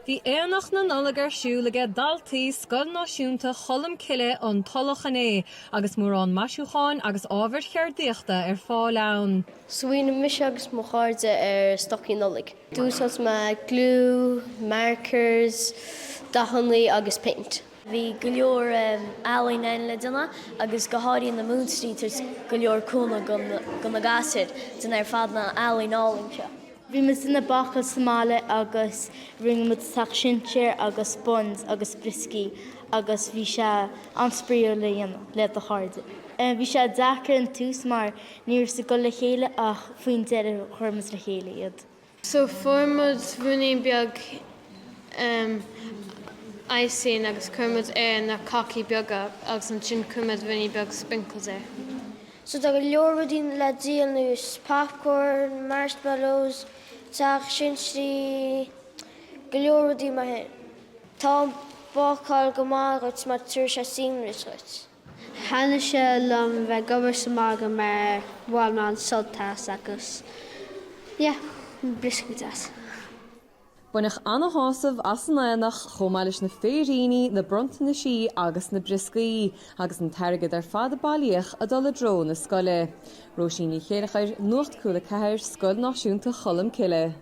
Bhí Aonach na Nollag ar siúl aige daltaí Scoil Náisiúnta Cholm Cille, An Tulach inné agus mórán maisiúcháin agus ábhair cheardaíochta ar fáil ann. Smaoinigh mise agus mo chairde ar stocaí Nollag. D'úsáid mé glue, markers, dathanna agus paint. Bhí go leor ealaín ann le déanamh agus go háirithe na múinteoirí ag tabhairt go leor cúnamh do na gasúir déanamh ar fad na ealaín álainn seo. Bhí muid ag bácáil sa mbaile agus rinne muid teach sinsear agus buns agus brioscaí agus bhí sé an-spraíúil le dhéanamh le do chairde. Bhí sé deacair an tús mar ní raibh siad ag dul le chéile ach faoin deireadh chuir muid le chéile iad. So fuair muid ruainnín beag icing agus chuir muid ar na cácaí beaga agus ansin chuir muid ruainnín beag sprinkles air. So tá go leor rudaí le díol ar nós popcorn, marshmallows, teach sinsear, go leor rudaí mar sin. Tá an bácáil go maith dhuit mar tabharfaidh sé seamless dhuit. Thaitnigh sé liom bheith ag obair sa margadh mar bhain mé an-sult as agus yeah, brioscaí deas. Baineadh ana-shásamh as an aonach chomh maith leis na féiríní, na bronntanaisí agus na brioscaí, agus an t-airgead ar fad a bailíodh ag dul i dtreo na scoile. Róisín Ní Chéilleachair, Nuacht Cúla 4, Scoil Náisiúnta Cholm Cille.